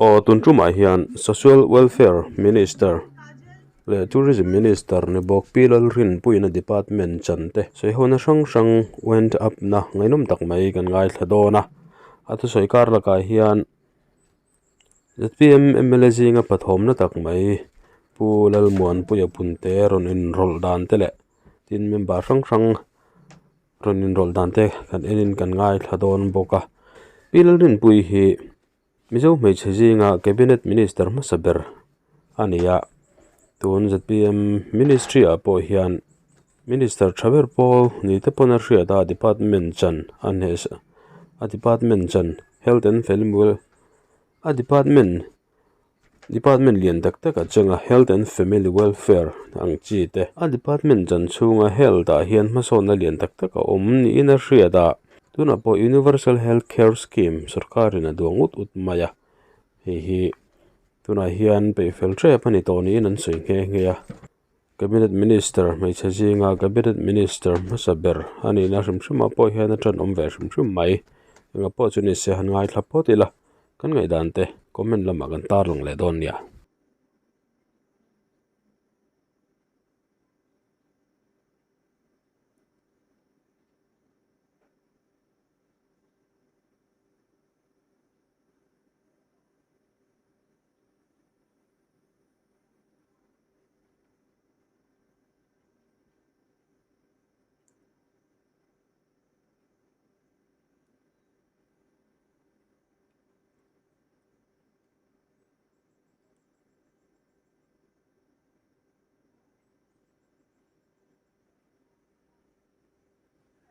Aw tun tumah hian Social Welfare Minister leh Tourism Minister ni bawk Pi Lalrinpuiina department chan te sawihona hrang hrang went up na ngaihnawm tak mai kan ngaithla dawn a, a thusawi kar lakah hian zpm mla zinga pathawmna tak mai Pu Lalmuanpuia Punte rawn inrawlh dan te leh tin member hrang hrang rawn inrawlh dan te kan enin kan ngaithla dawn bawk a, Pi Lalrinpuii hi Mizo hmeichhe zinga Cabinet Minister hmasa ber a ni a, tun zpm Ministry ah pawh hian Minister tha ber pawl ni te pawn a hriat a, Department chan a hneh a Department chan Health and Family a Department Department lian tak tak a cheng a, Health and Family Welfare ang chi te a Department chan chhunga Health ah hian hmasawnna lian tak tak a awm niin a hriat a. Tunah pawh Universal Health Care Scheme sorkarin a duang ut ut mai a, hei hi tunah hian peih fel tep a ni tawh niin an sawi nghe nghe a. Cabinet Minister hmeichhe zinga Cabinet Minister hmasa ber a nihna hrim hrimah pawh hian a ṭanawm ve hrim hrim mai. Engah pawh chu ni se han ngaithla phawt ila, kan ngaihdan te comment lamah kan tarlang leh dawn nia.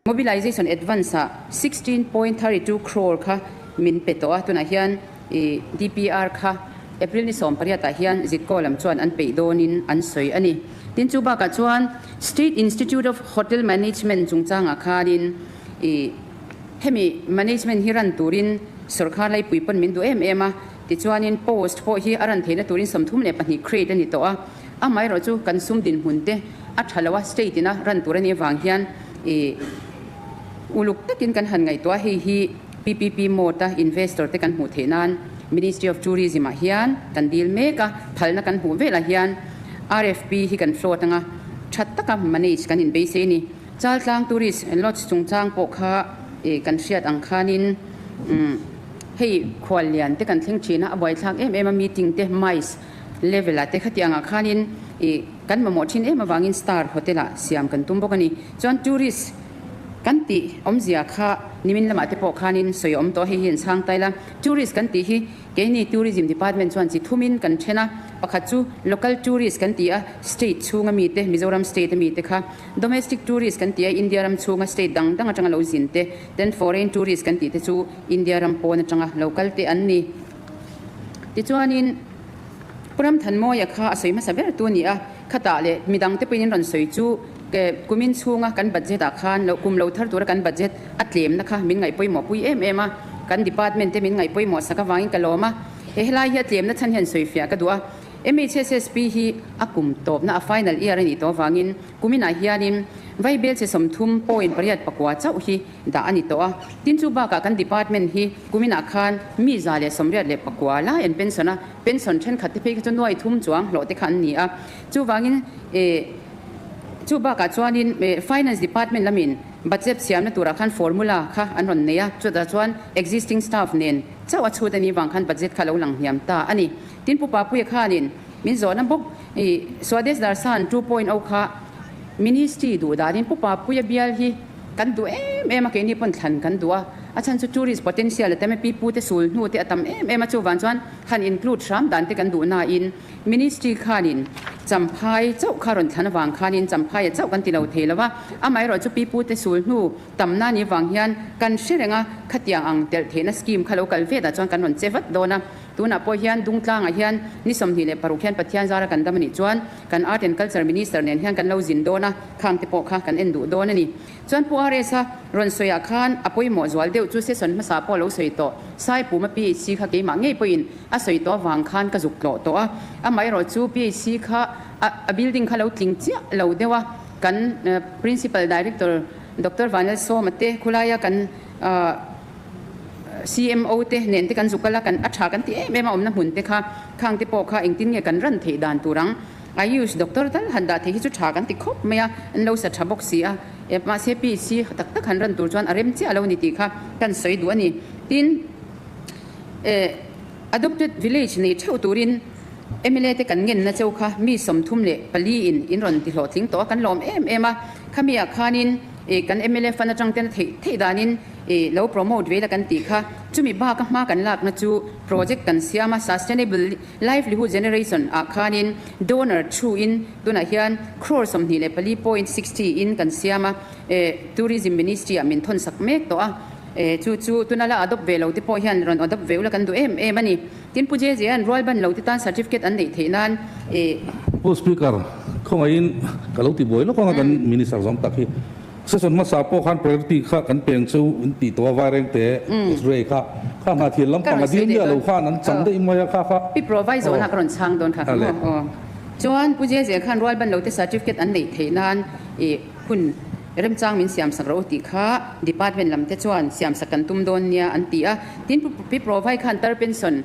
Mobilization advance ah 16.32 crore kha min pe tawh a, tunah hian ih DPR kha April ni 18 ah hian Zitko lam chuan an peih dawnin an sawi a ni. Tin chu bakah chuan State Institute of Hotel Management chungchangah khanin ih hemi management hi ran turin sawrkar laipui pawn min duh em em a, tichuanin post pawh hi a ran theihna turin 32 create a ni tawh a. Amaherawh chu kan sum dinhmun te a tha lo a, state ina ran tur a nih avang hian ih uluk takin kan han ngaihtuah a, hei hi PPP mode a investor te kan hmuh theih nan Ministry of Tourism ah hian kan deal mek a, phalna kan hmuh velah hian RFP hi kan float anga tha taka manage kan inbeisei a ni. Chaltlang Tourist Lodge chungchang pawh kha ih kan hriat ang khanin umm hei khuallian te kan thleng thin a, a buaithlak em em a meeting te mice Level ah te khatiang ah khanin ih kan mamawh thin em avangin star hotel ah siam kan tum bawk a ni. Chuan tourist kan tih awmzia kha nimin lamah te pawh khanin sawi a awm tawh a, hei hi an chhang tail a. Tourist kan tih hi keini tourism department chuan chi thumin kan then a, pakhat chu local tourist kan ti a, state chhunga mite, Mizoram state a mite kha, domestic tourist kan ti a, India ram chhunga state dang dang atanga lo zin te, then foreign tourist kan tih te chu India ram pawn atanga lo kal te an ni. Tichuanin. Pu Ramthanmawia kha a sawi hmasa ber tu a ni a, khatah leh midang te pawhin in rawn sawi chu kumin chhunga kan budget ah khan lo kum lo thar tura kan budget a tlemna kha min ngaih pawimawh pui em em a, kan department te min ngaih pawimawh sak avangin ka lawm a, he helai hi a tlemna chhan hian sawi fiah ka duh a, MHSSP hi a kum tawpna a final year a nih tawh avangin kuminah hianin Vaibel che 30.8 chauh hi dah a ni tawh a. Tin chu bakah kan department hi kuminah khan mi 189 lai an pension a, pension thenkhat te phei kha chu nuai thum chuang hlawh te kha an ni a. Chuvangin eh chu bakah chuanin eh finance department lamin budget siamna turah khan formula kha an rawn nei a, chutah chuan existing staff nen chauh a chhut a nih vang khan budget kha a lo lang hniam ta a ni. Tin Pu Papuia khanin min zawhna bawk ih Swadesh Darshan 2.0 kha Ministry duh danin Pu Papuia bial hi Kan duh em em a, keini pawn thlan kan duh a, a chhan chu tourist potential a tam e, pipu te sul hnu te a tam em em a, chuvang chuan han include hram dan te kan duh nain Ministry khanin Champhai chauh kha rawn thlan avang khanin Champhaia chauh kan ti lo thei lo a, amaherawh chu pipu te sul hnu tamna ni avang hian kan hre reng a, khatiang ang telh theihna scheme kha lo kal vet ah chuan kan rawn che vat dawn a, tunah pawh hian Dungtlangah hian ni 26 hian Pathian zara kan dam a nih chuan Kan Art and Culture Minister nen hian kan lo zin dawn a, khang te pawh kha kan en duh dawn a ni. Chuan Pu RS a rawn sawi ah khan a pawimawh zual deuh chu session hmasa pawh lo sawi tawh, Saipuma PHC kha keimah ngei pawhin a sawi tawh avang khan ka zuk tlawh tawh a, amaherawh chu PHC kha a building kha lo tling chiah lo deuh a, kan Principal Director Doctor Vanlalsawma te khulaia kan. CMO te nen te kan zuk kal a, kan a tha kan ti em em a awmna hmun te kha khang te pawh kha engtin nge kan ran theih dan tur ang. Ayush doctor tal han dah theih hi chu tha kan ti khawp mai a, an lo sa tha bawk si a, mahse PHC tak tak han ran tur chuan a rem chiah lo ni tih kha kan sawi duh a ni. Tin, adopted village nei theuh turin mla te kan ngenna cheu kha mi 34 in in rawn ti hlawhtling tawh a, kan lawm em em a, khami ah khanin kan mla fund atang ten a theih theih danin lo promote ve la kan tih kha, chumi bak a hma kan lakna chu project kan siam a, sustainable Livelihood generation ah khanin donor thu in tunah hian crore 24.60 in kan siam a, Tourism Ministry ah min thawn sak mek tawh a, chu chu tuna la adopt ve lo te pawh hian rawn adopt ve ula kan duh em em a ni. Tin Pu JJ an rual ban lo te tan certificate an neih theih nan. Pu Speaker, khawngaihin ka lo ti buai lawk anga kan Minister zawng tak hi. Session hmasa pawh khan priority kha kan peng chu in tih tawh a Vairengte X-ray kha kha hna thian lampang a dil miah lo khan an chang daih mai a kha kha. Pi provide zawhna ka rawn chhang dawn kha maw aw. Chuan Pu Jezia khan rual ban lote certificate an neih theih nan i hun remchang min siam sak rawh u tih kha department lam te chuan siam sak kan tum dawn nia an ti a. Tin Pi provide khan tar pension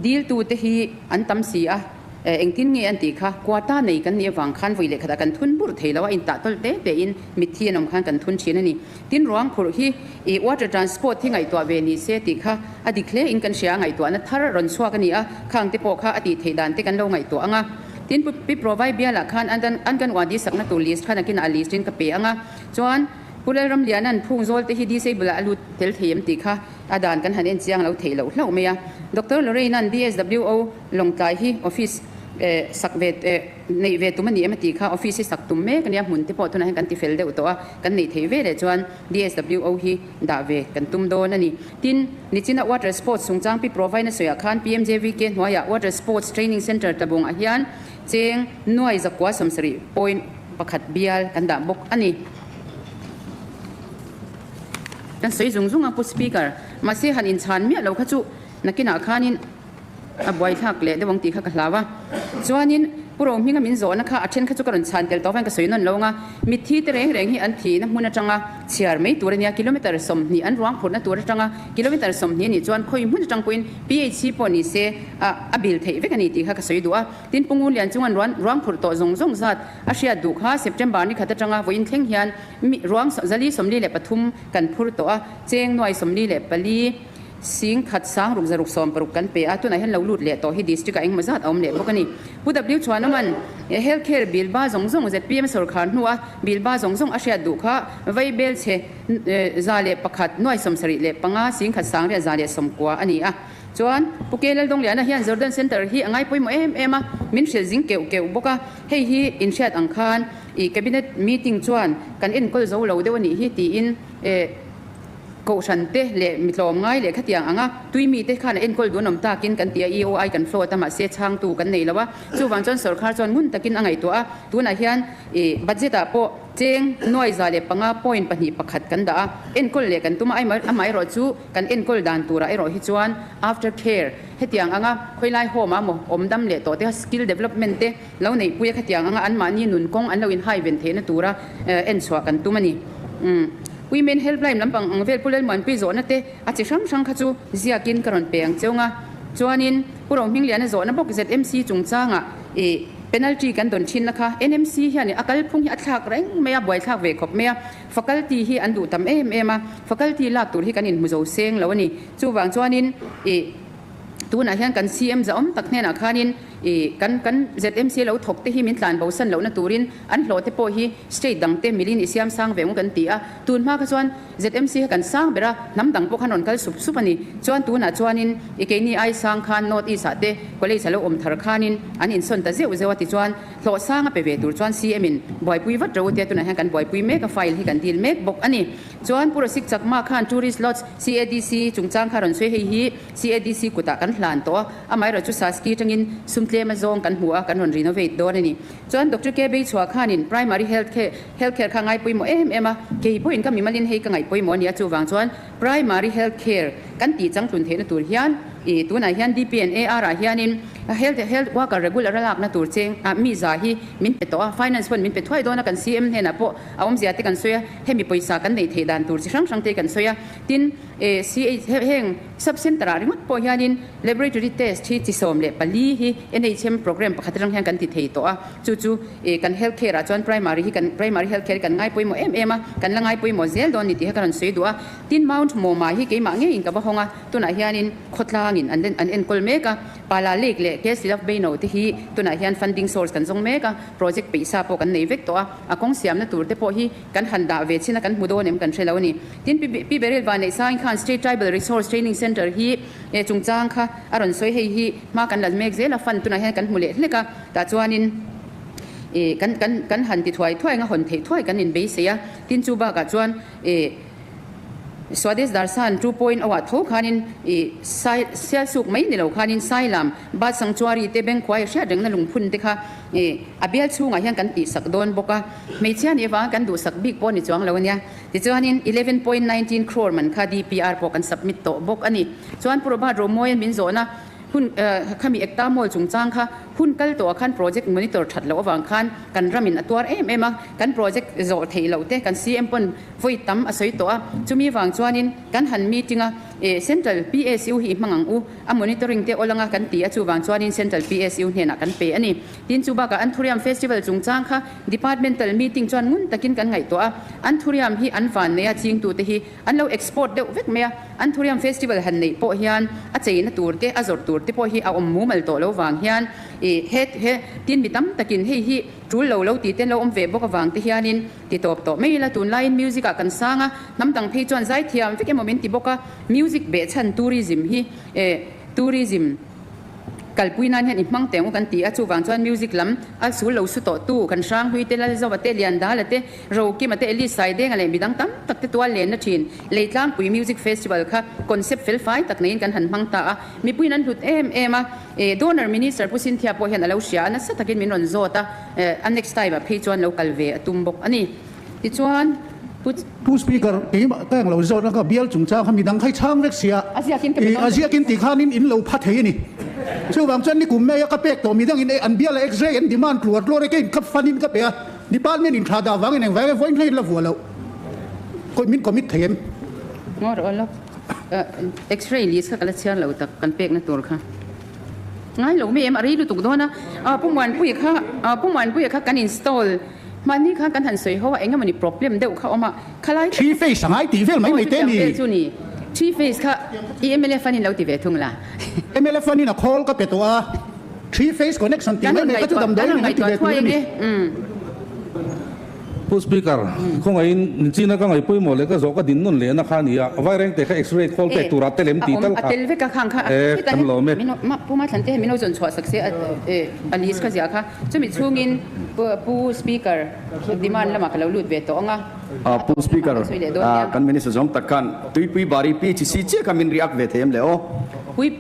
dil tu te hi an tam si a. Engtin nge an tih kha? Quota nei kan nih avang khan vawi leh khatah kan thun burh thei lo a, intah tawlh te te in mitthi an awm khan kan thun thin a ni. Tin ruang phurh hi i water transport hi ngaihtuah ve ni se tih kha a dik hle in kan hria a, ngaihtuahna thar rawn chhuak a ni a, khang te pawh kha a tih theih dan te kan lo ngaihtuah ang a. Tin Pi Provai bialah khan an kan uadi sakna tur list kha nakinah a list in ka pe ang a, chuan Pu Lalramliana'n phung zawl te hi disable ah a lut tel thei em tih kha a dan kan han en chiang lo theih loh hlauh mai a. Doctor Lorraine-a'n DSWO Lawngtlai hi office sak ve neih ve tum a ni em a tih kha office hi sak tum mek a nia, hmun te pawh tunah hian kan ti fel deuh tawh a, kan neih theih ve leh chuan DSWO hi dah ve kan tum dawn a ni. Tin, nichina Water Sports chungchang pi provide na sawiah khan PMJVK hnuaiah Water Sports Training Centre tlabungah hian cheng nuai 970.1 bial kan dah bawk a ni. Kan sawi zung zung a Pu Speaker, mahse han inchhan miah lo kha chu nakinah khanin a buaithlak leh deuh ang tih kha ka hlau a. Chuanin Pu Rohminga min zawhna kha a then kha chu ka rawn chhan tel tawh avangin ka sawi nawn lo ang a, mitthi te reng reng hi an thihna hmun atanga chhiar mai tur a nia, kilometre 20 an ruang phurhna tur atanga kilometre 20 a nih chuan khawi hmun atang pawhin PHC pawh ni se a a bil theih vek a ni tih kha ka sawi duh a. Tin Pu Ngunlian chungan ruan ruang phurh tawh zawng zawng zat a hriat duh kha September ni khat atanga vawiin thleng hian mi ruang 453 kan phur tawh a, cheng nuai 44 Sing khat sang ruk zaruk 60 kan pe a, tunah hian lo lut leh tawh hi district ah engemaw zat a awm leh bawk a ni. Pu W Chhuanawma'n Health Care bill ba zawng zawng zpm sawrkhar hnua bill ba zawng zawng a hriat duh kha vei bel chhe 101 nuai 75 sing khat sang riat 190 a ni a. Chuan Pu K Laldawngliana hian Jordan Centre hi a ngai pawimawh em em a, min hrilh zing keuh keuh bawk a, hei hi inhriat ang khan i Cabinet meeting chuan kan enkawl zo lo deuh a nih hi tiin Kohhran te leh mitlawm ngai leh khatiang anga tui mite khan a enkawl duh an awm takin kan ti a, EOI kan float a mahse chhangtu kan nei lo a, chuvang chuan sawrkhar chuan ngun takin a ngaihtuah a, tunah hian ih budget ah pawh cheng nuai 105.21 kan dah a, enkawl leh kan tum a, amaherawh chu kan enkawl dan turah erawh hi chuan after care hetiang anga khawilai home ah maw awm dam leh tawh te skill development te lo neihpui a khatiang anga anmahni nun kawng an lo inhai ven theihna tura enchhuah kan tum a ni. Women Helpline lampang ang vel Pu Lalmuanpui zawhna te a chi hrang hrang kha chu ziakin ka rawn pe ang cheu nga. Chuanin Pu Rohmingliana zawhna bawk ZMC chungchangah ih penalty kan dawn thinna kha NMC hian ih a kalphung hi a thlak reng mai a, buaithlak ve khawp mai a. Faculty hi an duh tam em em a, faculty lak tur hi kan inhmu zo seng lo a ni. Chuvang chuanin ih tunah hian kan CM zahawm tak hnenah khanin ih kan kan ZMC lo thawk te hi min tlan bosan lohna turin an hlawh te pawh hi State dang te milin i siam sang ve ngu kan ti a, tun hma kha chuan ZMC kha kan sang ber a, hnam dang pawh khan rawn kal sup sup a ni. Chuan tunah chuanin i keini ai sang khan North East ah te college a lo awm thar khanin an insawn ta zeuh zeuh a tichuan hlawh sang a pe ve tur chuan CM in buaipui vat ro tia tunah hian kan buaipui mek a file hi kan deal mek bawk a ni. Chuan Pu Rasik Chakma khan Tourist Lodge CADC chungchang kha rawn sawi hei hi CADC kutah kan hlan tawh a, amaherawhchu Saski atangin sum tlem a zawng kan hmu a kan rawn renovate dawn a ni. Chuan Doctor K Beichhua khanin Primary Health Care Health Care kha ngai pawimawh em em a, kei pawhin ka mimalin hei ka ngaih pawimawh a nia, chuvang chuan Primary Health Care kan tih changtlun theihna tur hian ih tunah hian DPNAR ah hianin Health health worker regular a lakna tur cheng ah mi za hi min pe tawh a, finance pawn min pe thuai dawn a, kan CM hnenah pawh a awmzia te kan sawi a, hemi pawisa kan neih theih dan tur chi hrang hrang te kan sawi a, tin CH heng sub center ah ringawt pawh hianin laboratory test hi chi 14 hi NHM programme pakhat atang hian kan ti thei tawh a, chu chu kan health care ah chuan primary hi kan primary health care hi kan ngai pawimawh em em a, kan la ngai pawimawh zel dawn ni tih kha ka rawn sawi duh a, tin Mount Mawma hi keimah ngeiin ka va hawng a, tunah hianin khawtlangin an an enkawl mek a, Pala Lake leh Kclove Beino te hi tunah hian funding source kan zawng mek a, project peihsa pawh kan nei vek tawh a, a kawng siamna tur te pawh hi kan han dah ve chin a kan hmu dawn em kan hre lo a ni. Tin, Pi Beryl Vanneihsangin khan State Tribal Resource Training Centre hi chungchang kha a rawn sawi, hei hi hma kan la mek zel a, fund tunah hian kan hmu leh hlek a, tah chuanin kan kan kan han ti thuai thuai ang a, hawn theih thuai kan inbeisei a, tin chu bakah chuan. Swadesh Darshan 2.0 ah tho khanin i sai sialsuk mai ni lo khanin Sailam, Bat Sanctuary te Bengkhuai a hriat rengna lungphun te kha i a bial chhungah hian kan tihsak dawn bawk a. Hmeichhia nih avanga kan duhsak bik pawh ni chuang lo ania. Tichuanin 11.19 crore man kha DPR pawh kan submit tawh bawk a ni. Chuan Pu Robert Romawian min zawhna hun khami Ekta Mall chungchang kha hun kal tawhah khan project monitor that loh avang khan kan ramin a tuar em em a, kan project zawh theih loh te kan CM pawn vawi tam a sawi tawh a, chumi vang chuanin kan han meeting a, eh Central PSU hi i hmang ang u, a monitoring te awl anga kan ti a, chuvang chuanin Central PSU hnenah kan pe a ni. Tin chu bakah Anthurium Festival chungchang kha Departmental meeting chuan ngun takin kan ngaihtuah a, Anthurium hi an van nei a chingtute hi an lo export deuh vek mai a, Anthurium Festival han neih pawh hian a cheina tur te, a zawrh tur te pawh hi a awm mumal tawh lo vang hian ih he he tin mi tam takin hei hi tul lo lo tih te an lo awm ve bawk avang te hianin ti tawp tawh mai ila tunlaiin music ah kan sang a, hnam dang phei chuan zaithiam vek emaw min ti bawk a, music behchhan tourism hi eh tourism kalpui nan hian i hmang teh ang u kan ti a, chuvang chuan music lam a sul lo su tawh tu kan Hranghlui te, Lalzova te, Liandala te, Rokima te, Elise Saidenga leh midang tam tak te tual lenna thin Leitlangpui Music Festival kha concept fel fai tak neiin kan han hmang ta a, mipuiin an hlut em em a, eh Donor Minister Pu Cynthia pawh hian a lo hria a, nasa takin min rawn zawt a, eh a next time ah phei chuan lo kal ve a tum bawk a ni. Tichuan Pu. Pu Speaker, keimah ka englo zawt a ka bial chungchang kha midang kha i chhang vek sia, A ziakin ka pe dawn a ziakin tih khanin in lo pha thei a ni. Chuvang chuan nikum mai a ka pek tawh midangin e an bial a x-ray an demand tluar tluar e keiin ka fanin ka pe a, department in tha dah vangin engvai nge vawiin hlein la vuah loh. Kawih min commit thei em? Ngaw rawh lawk. X-ray list kha ka la chhiar lo tak kan pekna tur kha. Ngai lo mai em a rei lutuk dawn a, Pu Muanpuia kha Pu Muanpuia kha kan install hmanni khan kan han sawi ho a eng emawni problem deuh kha awm a, khalai Three face a ngai tih vel mai mai te ni. Chu ni three face kha i mla fund in lo ti ve thung la. Mla fund in a khawl ka pe tawh a, three face connection tih mai mai kha chu damdawi in an ti ve tur a ni. Pu Speaker, khawngaihin Nichina ka ngaih pawimawh leh ka zawh ka din nawn lehna kha a ni a, Vairengte kha X-ray khawl pek turah tel em tih tal kha e kan lawm e. Pu Mathlan te hian min lo zawn chhuah sak se a list kha ziah kha. Chumi chhungin Pu Speaker demand lamah ka lo lut ve tawh ang a. Pu Speaker, kan Minister zawng tak khan Tuipui Bari PHC chiah kha min react ve thei em le aw?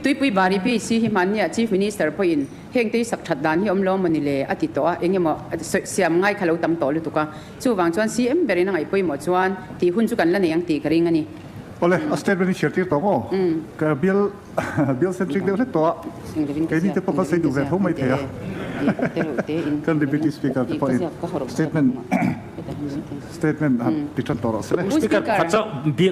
Tuipui Bari PHC hi hmannia Chief Minister pawhin Heng te hi sak that dan hi awm lo mawni le a ti tawh a, eng emaw siam ngai kha lo tam tawh lutuk a, chuvang chuan CM berin a ngaih pawimawh chuan tih hun chu kan la nei ang tih ka ring a ni. Awle, a statement hi chhiar tir tawh maw? Ka bial bial centric deuh hlek tawh a, keini te pawh kan sawi duh ve tho mai thei a, kan Deputy Speaker te pawhin statement statement han ti tan tawh rawh se le. Speaker pakhat chauh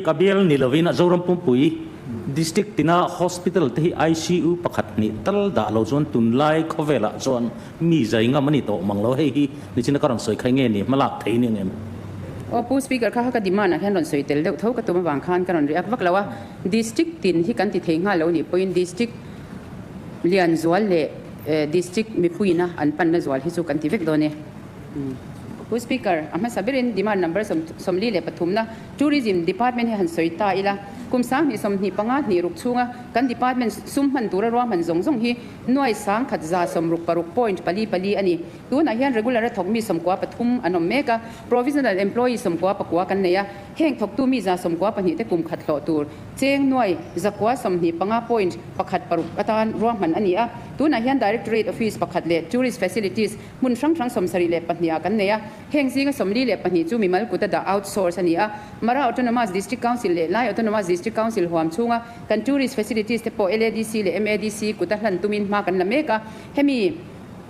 ka bial ni lovin a Zoram pumpui District tina hospital te hi ICU pakhat hnih tal dah lo chuan tunlai khawvelah chuan mi zai ngam a ni tawh mang lo. Hei hi nichina ka rawn sawi khai nge ni hmalak thei ni ang em? Aw Pu Speaker kha kha ka demand ah hian rawn sawi tel deuh tho ka tum avang khan ka rawn react vak lo a. District tin hi kan ti thei nghal lo nih pawhin District lian zual leh District mipuiina an panna zual hi chu kan ti vek dawn e. Pu Speaker, a hmasa berin demand number 43 na Tourism Department hi han sawi ta ila, kum 2025 hnih ruk chhunga kan department sum hman tura ruahman zawng zawng hi nuai 1166 point pali pali a ni. Tunah hian regular a thawk mi 93 an awm mek a, provisional employee 99 kan nei a. Heng thawktu mi 92 te kum khat hlawh tur cheng nuai 925.16 atan ruahman a ni a. Tunah hian Directorate Office pakhat leh Tourist Facilities hmun hrang hrang 72 ah kan nei a. Heng zinga 42 chu mimal kuta dah outsource a ni a. Mara Autonomous District Council leh Lai Autonomous District Council huam chhunga kan Tourist Facilities te pawh LADC leh MADC kuta hlan tumin hma kan la mek a. Hemi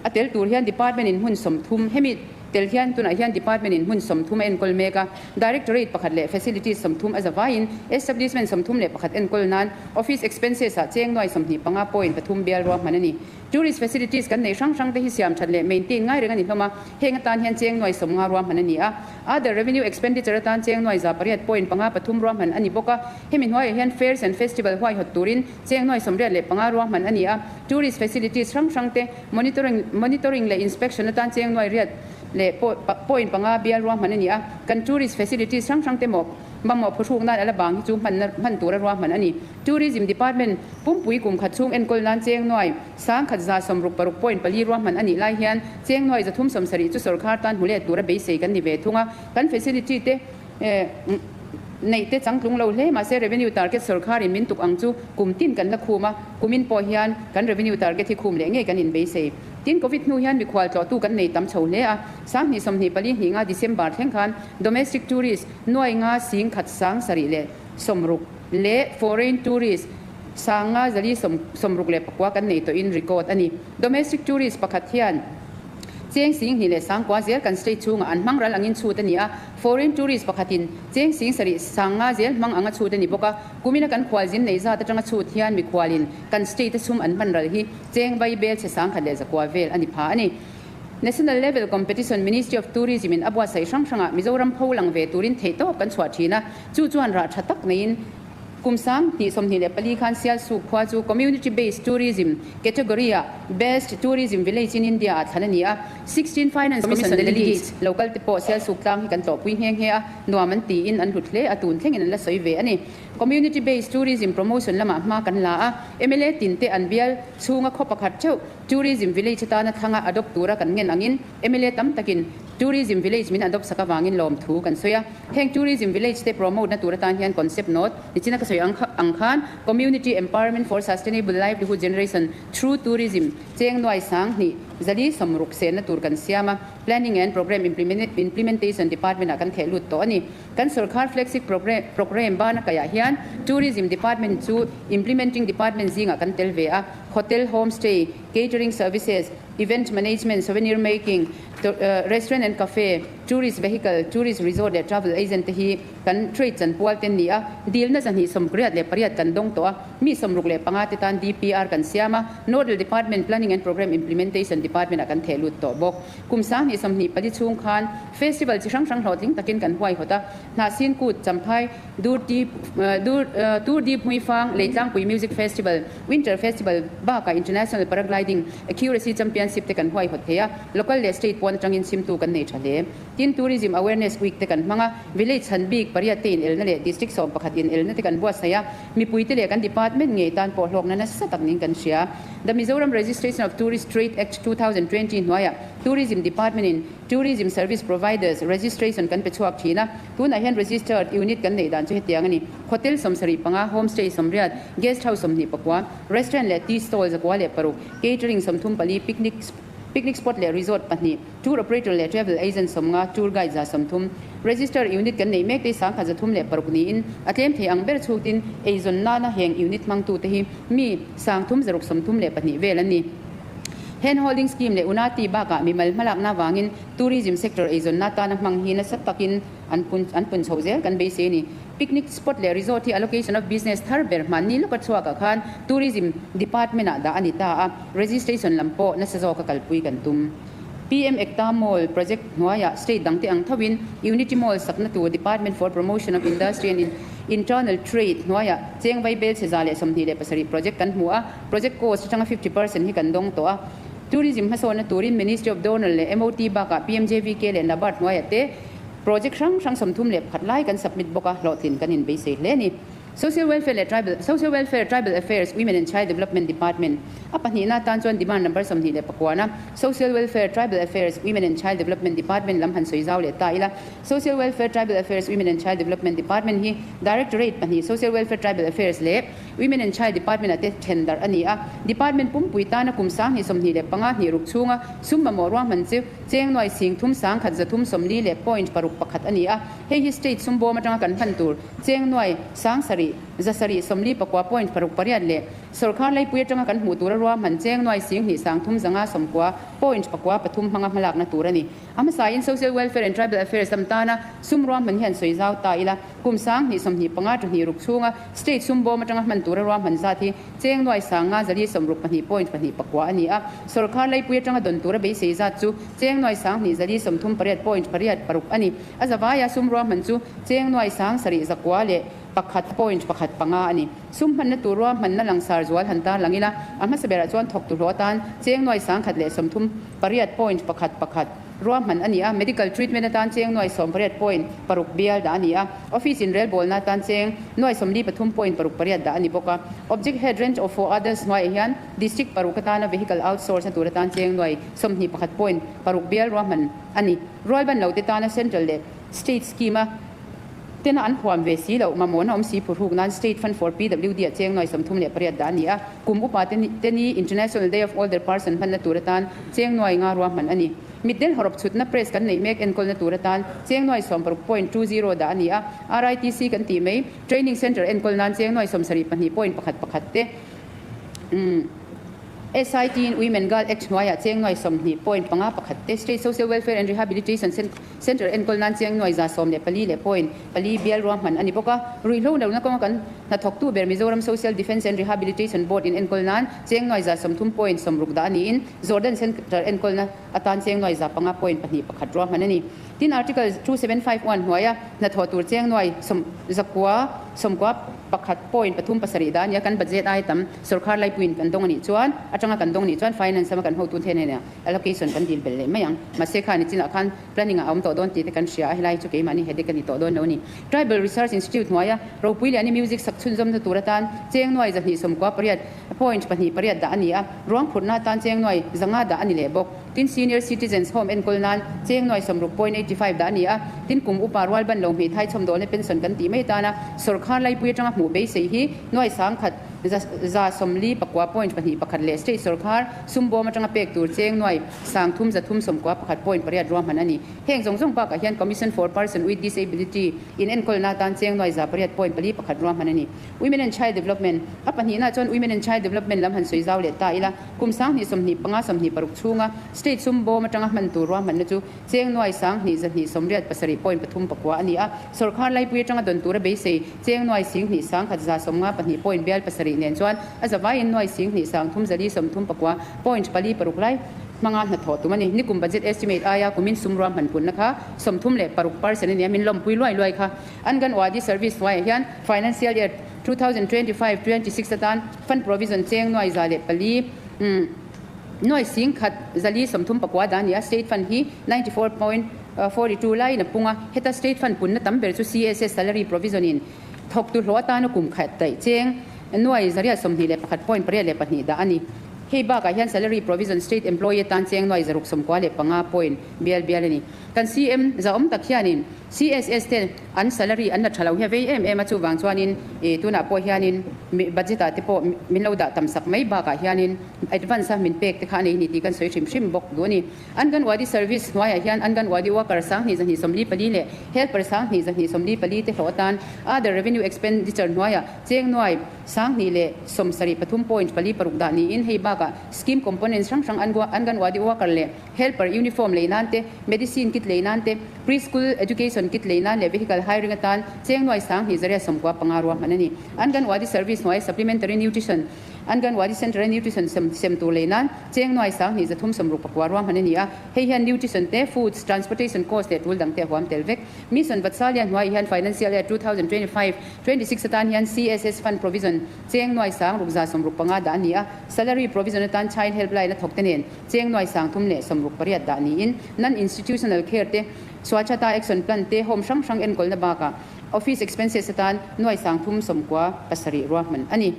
a tel tur hian Department in hmun 30 hemi tel hian tunah hian Department in hmun 30 a enkawl mek a. Directorate pakhat leh Facilities 30 a zavaiin Establishment 31 enkawl nan Office Expenses ah cheng nuai 25.3 bial ruahman a ni. Tourist Facilities kan nei hrang hrang te hi siam that leh maintain ngai reng a ni hlawm a, heng atan hian cheng nuai 50 ruahman a ni a. Other Revenue Expenditure atan cheng nuai 800.53 ruahman a ni bawk a. Hemi hnuaiah hian Fairs and Festival huaihawt turin cheng nuai 85 ruahman a ni a. Tourist Facilities hrang hrang te monitoring monitoring leh inspection atan cheng nuai riat leh point panga bial ruahman a ni a. Kan Tourist Facilities hrang hrang te mawh mamawh phuhruk nan a la bang hi chu hmanna hman tura ruahman a ni. Tourism Department pumpui kum khat chhung enkawl nan cheng nuai 1166.4 ruahman a nih lai hian cheng nuai 370 chu sorkar tan hmu let tura beisei kan ni ve thung a. Kan facility te nei te changtlung lo hle mahse revenue target sorkarin min tuk ang chu kum tin kan la khum a, kumin pawh hian kan revenue target hi khum leh ngei kan inbeisei. Tin Covid hnu hian mikhual tlawhtu kan nei tam chho hle a, 2024 hnih nga December thleng khan domestic tourist nuai nga sing khat sang sarih leh sawmruk leh foreign tourist sang nga zali sawm sawmruk leh pakua kan nei tawhin record a ni. Domestic tourist pakhat hian cheng sing hnih leh sang kua zel kan state chhungah an hmang ral angin chhut a ni a, foreign tourist pakhatin cheng sing sarih sang nga zel hmang anga chhut a ni bawk a, kumina kan khualzin nei zat atanga chhut hian mikhualin kan state a chhum an hman ral hi cheng vai bel che sang khat leh zakua vel a ni pha a ni. National Level Competition Ministry of Tourism in a buatsaih hrang hrangah Mizoram pho lang ve turin theihtawp kan chhuah thin a, chu chuan rah tha tak neiin kum 2024 khan Sialsuk khua chu Community Based Tourism category ah Best Tourism Village in India ah thlan a ni a. 16 Finance Commission delegates local te pawh Sialsuk tlang hi kan tlawhpui nghe nghe a, nuam an tiin an hlut hle a, tun thlengin an la sawi ve a ni. Community Based Tourism Promotion lamah hma kan la a, mla tin te an bial chhunga khaw pakhat theuh Tourism Village atana thlanga adopt tura kan ngen angin mla tam takin Tourism Village min adopt sak avangin lawmthu kan sawi a. Heng Tourism Village te promote na tur atan hian concept note nichina ka sawi ang khan Community Empowerment for Sustainable Livelihood Generation Through Tourism cheng nuai sang hnih zali sawmruk senna tur kan siam a, Planning and Programme Implementation Department ah kan theh lut tawh a ni. Kan sorkar flagship programme bana kaiah hian Tourism Department chu Implementing Department zingah kan tel ve a, Hotel, Homestay, Catering Services, Event Management, Souvenir Making, Restaurant and Cafe, Tourist Vehicle, Tourist Resort leh Travel Agent te hi kan trade chanpual te an ni a, dilna 228 kan dawng tawh a, mi 65 te tan DPR kan siam a, Nodal Department Planning and Programme Implementation Department ah kan theh lut tawh bawk. Kum 2024 chhung khan Festival chi hrang hrang hlawhtling takin kan huaihawt a, Hnahsin Kut, Champhai, Durti, Turdi Hmuifang, Leitlangpui Music Festival, Winter Festival bakah International Paragliding Accuracy Championship te kan huaihawt thei a, Local leh State pawn atangin chhimtu kan nei tha hle. Tin, Tourism Awareness Week te kan hmang a, Village chhan bik pariat te inelna leh District 11 inelna te kan buatsaih a, mipui te leh kan Department ngei tan pawh hlawkna nasa tak niin kan hria. The Mizoram Registration of Tourist Trade Act 2020 hnuaiah Tourism Department in Tourism Service Providers Registration kan pe chhuak thin a, tunah hian Registered Unit kan neih dan chu hetiang a ni, Hotel 75, Homestay 80, Guest House 24, Restaurant leh Tea Stall 106, Catering 34, Picnic Picnic Spot leh Resort pahnih, Tour Operator leh Travel Agent 50, Tour Guide 130. Register Unit kan neih mek te hi 1306 niin a tlem thei ang ber chhutin eizawn nana heng unit hmangtute hi mi 3632 vel an ni. Hand Holding Scheme leh Unati bakah mimal hmalakna avangin Tourism sector eizawnna atana hmang hi nasa takin an pun an pun chhoh zel kan beisei a ni. Picnic spot leh resort hi allocation of business thar ber hmanni lawka chhuakah khan Tourism Department ah dah a ni ta a, registration lam pawh nasa zawka kalpui kan tum. PM Ekta Mall project hnuaiah state dangte ang thovin Unity Mall sakna tur Department for Promotion of Industry and Internal Trade hnuaiah cheng vai bel che 127 project kan hmu a, Project cost atanga 50% hi kan dawng tawh a, Tourism hmasawnna turin Ministry of Donor leh MOT bakah PMJVK leh NABARD hnuaiah te project hrang hrang 31 lai kan submit bawk a, hlawhtlin kan inbeisei hle a ni. Social Welfare leh Tribal Social Welfare, Tribal Affairs, Women and Child Development Department a pahnihna atan chuan demand number 29 Social Welfare, Tribal Affairs, Women and Child Development Department lam han sawi zau leh ta ila. Social Welfare, Tribal Affairs, Women and Child Development Department hi Directorate pahnih Social Welfare, Tribal Affairs leh Women and Child Department ah te then darh a ni a. Department pumpui tana kum 2025 hnih ruk chhunga sum mamawh ruahman chu cheng nuai sing thum sang khat zathum sawmli leh point paruk pakhat a ni a. Hei hi state sum bawm atanga kan hman tur cheng nuai sang sarih zasarih sawmli pakua point paruk pariat leh sorkar laipui atanga kan hmuh tura ruahman cheng nuai sing hnih sang thum zanga sawmkua point pakua pathum hmanga hmalakna tur a ni. A hmasain Social Welfare and Tribal Affairs lam tana sum ruahman hian sawi zau ta ila, kum 2025 to hnih ruk chhunga state sum bawm atanga hman tura ruahman zat hi cheng nuai sang nga zali sawmruk pahnih point pahnih pakua a ni a. Sorkar laipui atanga dawn tura beisei zat chu cheng nuai sang hnih zali sawmthum pariat point pariat paruk a ni. A zavaia sum ruahman chu cheng nuai sang sarih zakua leh pakhat point pakhat panga a ni. Sum hmanna tur ruahmanna langsar zual han tar lang ila, a hmasa berah chuan thawk tu hlawh atan cheng nuai sang khat leh sawmthum pariat point pakhat pakhat ruahman a ni a, medical treatment atan cheng nuai sawm pariat point paruk bial dah a ni a, office in relbawlna atan cheng nuai sawmli pathum point paruk pariat dah a ni bawk a. Object head range of for others hnuaiah hian district paruk atana vehicle outsource na tur atan cheng nuai sawmhnih pakhat point paruk bial ruahman a ni. Rualban lo te tana central leh state scheme a tena an huam ve si loh, mamawhna awm si phurhuk nan State Fund for PWD ah cheng nuai 38 dah a ni a, kum upa te te ni International Day of Older Person hmanna tur atan cheng nuai nga ruahman a ni. Mitdel hawrawp chhutna press kan neih mek enkawlna tur atan cheng nuai sawmparuk point two zero dah a ni a, RITC kan tih mai Training Centre enkawl nan cheng nuai sawmsarih pahnih point pakhat pakhat te SIT in Women Girl Act hnuaiah cheng nuai 20 point panga pakhat te State Social Welfare and Rehabilitation Centre enkawl nan cheng nuai 114 leh point pali bial ruahman a ni bawk a. Ruihhlo lohna kawnga kan hnathawktu ber Mizoram Social Defence and Rehabilitation Board in enkawl nan cheng nuai 130 point 60 dah a niin Jordan Centre enkawlna atan cheng nuai 500 point pahnih pakhat ruahman a ni. Tin Article 2751 hnuaia hnathawh tur cheng nuai sawm zakua sawmkua pakhat point pathum pasarih dah a nia kan budget ai tam sorkar laipuiin kan dawng a nih chuan atanga kan dawng nih chuan finance lama kan hotu then hnenah allocation kan dil belh leh mai ang. Mahse kha nichinah khan planning ah a awm tawh dawn tih te kan hria a helai chu keimahni headache a ni tawh dawn lo a ni. Tribal Research Institute hnuaia ropui liani music sak chhunzawmna tur atan cheng nuai 228 pariat point pahnih pariat dah a ni a, ruang phurhna atan cheng nuai 500 dah a ni leh bawk. Tin Senior Citizens Home enkawl nan cheng nuai 60 point 85 dah a ni a, tin kum upa rual ban lo hmeithai chhawmdawlna pension kan tih mai tana sorkar laipui atanga hmuh beisei hi nuai 10,000 144 point pahnih pakhat leh state sorkar sum bawm atanga pek tur cheng nuai 3,391 point pariat ruahman a ni. Heng zawng zawng bakah hian Commission for Person with Disability in enkawlna atan cheng nuai 800 point pali pakhat ruahman a ni. Women and Child Development, A pahnihna chuan Women and Child Development lam han sawi zau leh ta ila, kum 2025 26 chhunga state sum bawm atanga hman tur ruahmanna chu cheng nuai 2,287 point pathum pakua a ni a, sorkar laipui atanga dawn tura beisei cheng nuai 2,152 point bial pasarih nen chuan a zavaiin nuai 2,334 point pali paruk lai hmanga hnathawh tum a ni. Nikum budget estimate aia kumin sum ruahman punna kha 36% a ni a, min lawmpui luai luai kha. Anganwadi Service hnuaiah hian Financial Year 2025, 26 atan Fund Provision cheng nuai 104 nuai 1,034 dah a ni a, State Fund hi 94.42 laiin a pung a, heta State Fund punna tam ber chu CSS Salary Provision in thawktu hlawh atana kum khat daih cheng nuai 121 point pariat leh pahnih dah a ni. Hei bakah hian Salary Provision State Employee atan cheng nuai 695 point bial bial a ni. Kan CM zahawm tak hianin CSS te an salary an la tha lo hi a vei em em a, chuvang chuanin ih tunah pawh hianin budget ah te pawh min lo dah tam sak mai bakah hianin advance a min pek te kha a nei ni tih kan sawi hrim hrim bawk duh a ni. Anganwadi service hnuaiah hian Anganwadi worker 2224 leh helper 2224 te hlawh atan other revenue expenditure hnuaiah cheng nuai 2 leh 73 point pali paruk dah niin hei bakah scheme components hrang hrang Anganwadi worker leh Helper uniform lei nan te, medicine kit lei nan te, pre-school education kit lei nan leh vehicle hiring atan cheng nuai 2295 ruahman a ni. Anganwadi service hnuai supplementary nutrition, Anganwadi Centre-a nutrition sem sem tur lei nan cheng nuai 2369 ruahman a ni a. Hei hian nutrition te, foods, transportation cost leh tul dang te a huam tel vek. Mission Vatsalya hnuai hian financial year 2025, 26 atan hian CSS fund provision cheng nuai 6665 dah a ni a. Salary provision atan child helpline a thawk te nen Cheng nuai 368 dah niin, non-institutional care te, Swachhata Action Plan te, home hrang hrang enkawlna bakah Office expenses atan nuai 30 97 ruahman a ni.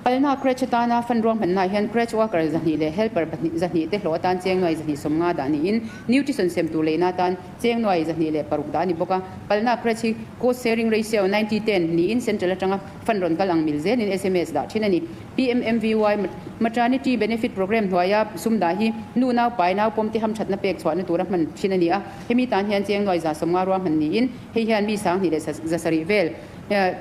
Palna Creche atana fund ruahmannaah hian Creche worker 200 leh helper pahnih 200 te hlawh atan cheng nuai 250 dah niin nutrition sem tur leina atan cheng nuai 206 dah a ni bawk a. Palna Creche hi cost sharing ratio 90 10 niin central atanga fund rawn kal ang mil zelin sms dah thin a ni. PMMVY Maternity Benefit Programme hnuaia sum dah hi nu nau pai nau pawm te hamthatna pek chhuahna tura hman thin a ni a. Hemi tan hian cheng nuai 150 ruahman niin hei hian mi 2700 vel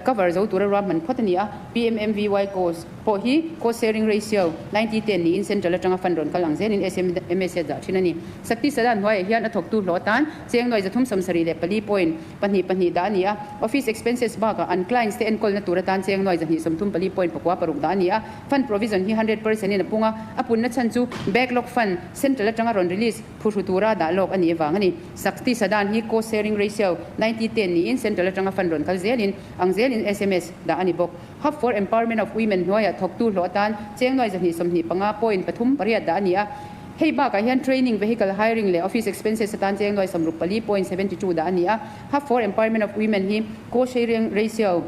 cover zo tura ruahman phawt a ni a. PMMVY cost pawh hi cost sharing ratio 90 10 niin central atanga fund rawn kal ang zelin SMS a dah thin a ni. Sakti Sadan hnuaiah hian a thawktu hlawh atan cheng nuai 374 point pahnih pahnih dah a ni a. Office expenses bakah an clients te enkawlna tur atan cheng nuai 234 point pakua paruk dah a ni a. Fund provision hi 100% in a pung a, a punna chhan chu backlog fund central atanga rawn release phuhru tura dah lawk a nih avang a ni. Sakti Sadan hi cost sharing ratio 90 10 niin central atanga fund rawn kal zelin ang zelin sms dah a ni bawk. Hub for Empowerment of Women hnuaiah thawktu hlawh atan cheng nuai 225 point pathum pariat dah a ni a. Hei bakah hian training, vehicle hiring leh office expenses atan cheng nuai 64 point 72 dah a ni a. Hub for Empowerment of Women hi cost sharing ratio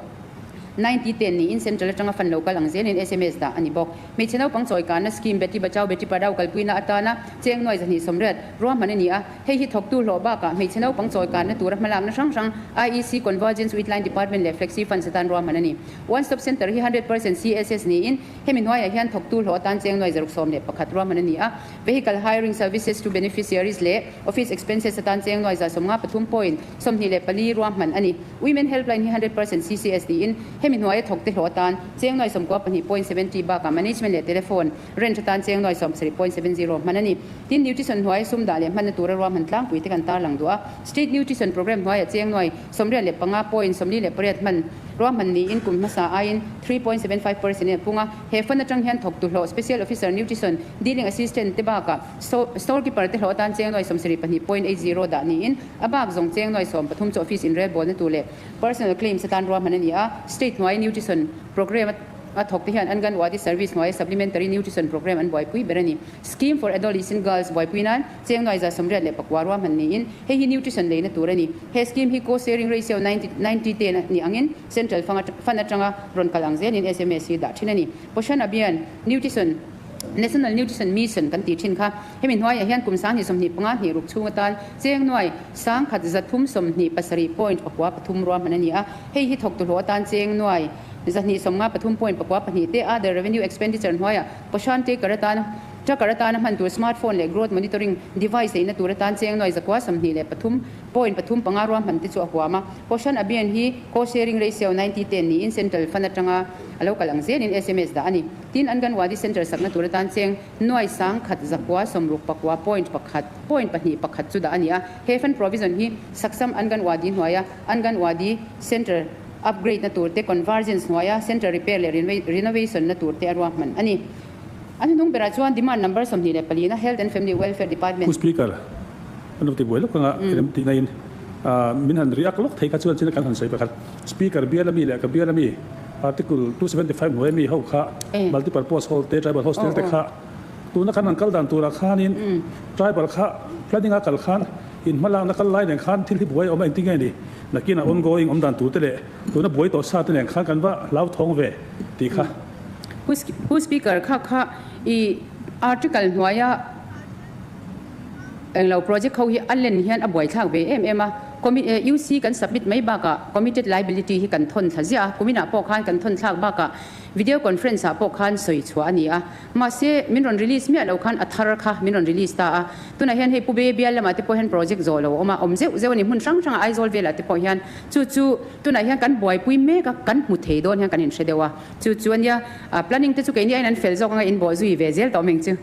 90 10 niin central atanga fund lo kal ang zelin sms dah a ni bawk. Hmeichhe naupang chawikanna scheme Beti Bachao Beti Padhao kalpuina atana cheng nuai 280 ruahman a ni a. Hei hi thawktu hlawh bakah hmeichhe naupang chawikanna tura hmalakna hrang hrang IEC Convergence with Line Department leh Flexi Funds atan ruahman a ni. One Stop Centre hi 100% CSS niin Hemi hnuaiah hian thawktu hlawh atan cheng nuai 111 ruahman a ni a. Vehicle hiring services to beneficiaries leh office expenses atan cheng nuai 153 point 24 ruahman a ni. Women Helpline hi 100% CCS niin hemi hnuaia thawkte hlawh atan cheng nuai 92 point 70 bakah management leh telephone rent atan cheng nuai 70 point 70 hman a ni. Tin, nutrition hnuaia sum dah leh hmanna tura ruahman tlangpui te kan tarlang duh a. State Nutrition Programme hnuaiah cheng nuai 95 point 48 hman Ruahman niin kum hmasa aiin 3.75% in a pung a, he fund atang hian thawktu hlawh Special Officer Nutrition Dealing Assistant te bakah Storekeeper te hlawh atan cheng nuai 74.80 dah niin a bak zawng cheng nuai 13 chu office inrelbawlna tur leh Personal Claims atan ruahman a ni a, State hnuai Nutrition Programme a thawk te hian Anganwadi Service hnuaia Supplementary Nutrition Programme an buaipui ber a ni. Scheme for Adolescent Girls buaipui nan Cheng nuai 189 ruahman niin hei hi nutrition leina tur a ni. He scheme hi cost sharing ratio 90 90 ten a nih angin central fund atanga rawn kal ang zelin sms hi dah thin a ni. Poshan Abhiyan Nutrition National Nutrition Mission kan tih thin kha hemi hnuaiah hian kum 2025 hnih ruk chhung atan cheng nuai 1327 point pakua pathum ruahman a ni a. Hei hi thawktu hlawh atan cheng nuai 253 point pakua pahnih te other revenue expenditure hnuaiah Poshan taker atan Tracker atana hman tur smartphone leh growth monitoring device eina tur atan cheng nuai 123 point pathum panga ruahman te chu a huam a. Poshan Abhiyan hi cost sharing ratio 90 10 niin central fund atanga a lo kal ang zelin sms dah a ni. Tin, Anganwadi Centre sakna tur atan cheng nuai 1169 point pakhat point pahnih pakhat chu dah a ni a. He fund provision hi Saksam Anganwadi hnuaia Anganwadi Centre upgrade na tur te, convergence hnuaia centre repair leh renovation na tur te a ruahman a ni. A hnuhnung berah chuan demand number 24 na Health and Family Welfare Department. Pu Speaker, an lo ti buai lawk anga rem tihna in min han riak lawk thei kha chuan chin kan han sawi pakhat. Speaker bial ami leh ka bial ami Article 275 hnuai ami ho kha multipurpose hall te tribal hostel te kha tuna kan han kal dan turah khanin tribal kha planning a kal khan in hmalakna kal lai nen khan thil hi buai a awm a engtin nge ni nakinah ongoing awm dan tur te leh tuna buai tawh sa te nen khan kan va hlauthawng ve tih kha. Pu Speaker, kha kha i article hnuaia englo project ho hi a len hian a buaithlak ve em em a, UC kan submit mai bakah committed liability hi kan thawn thla ziah a, kuminah pawh khan kan thawn thlak bakah video conference ah pawh khan sawi chhuah a ni a, mahse min rawn release miah lo khan a thar kha min rawn release ta a, tunah hian hei Pu Be bial lamah te pawh hian project zawh lo a awm a, awm zeuh zeuh a ni, hmun hrang hrangah Aizawl velah te pawh hian chu chu tunah hian kan buaipui mek a, kan hmu thei dawn hian kan inhre deuh a. Chu chu ania, planning te chu keini aiin an fel zawk anga in bawh zui ve zel tawh meng chu.